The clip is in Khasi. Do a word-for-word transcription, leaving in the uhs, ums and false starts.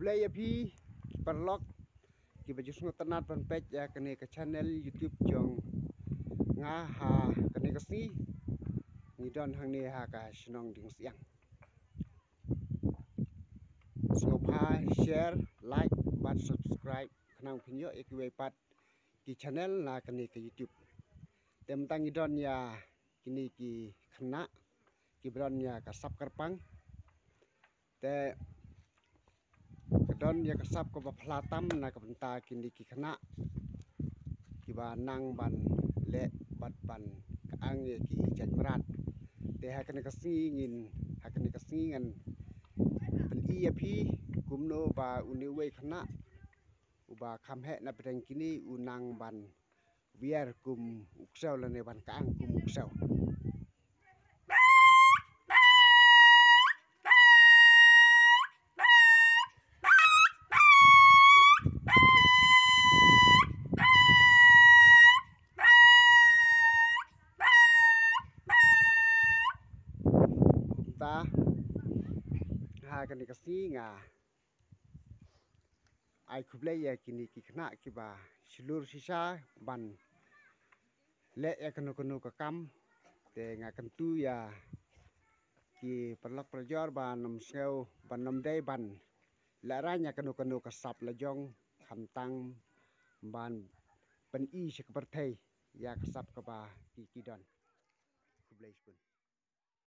Te ïa phi ki paralok kiba ju sngewtynnat ban peit ïa kane ka channel YouTube jong nga ha kane ka sngi, ngi don hangne ha ka shnong Diengsiang. Sngewbha share, like bad subscribe khnang phin ïoh ïa kiwei pat ki channel na kane ka YouTube. Te mynta ngi don ïa kine ki khynnah kiba don ïa ka sap kyrpang. Te ka don ïa ka sap kaba phla tam na ka bynta kine ki khynnah kiba nang ban leh bad ban kyang ïa ki jait mrad. Te ha kane ka sngi ngin, ha kane ka sngi ngan pyni ïa phi kumno ba une uwei khynnah uba kham heh na pdeng kine u nang ban wiar kum u ksew lane ban kyang kum u ksew. Kumta ha kane ka sngi nga ai khublei ïa kine ki khynnah kiba shlur shisha ban leh ïa kano kano ka kam. Te nga kyntu ïa ki paralok parajor ban ym sngew, ban ym dei ban lehraiñ ïa kano kano ka sap la jong, khamtam ban pyni sha ka pyrthei ïa ka sap kaba ki, ki don. Khublei shibun.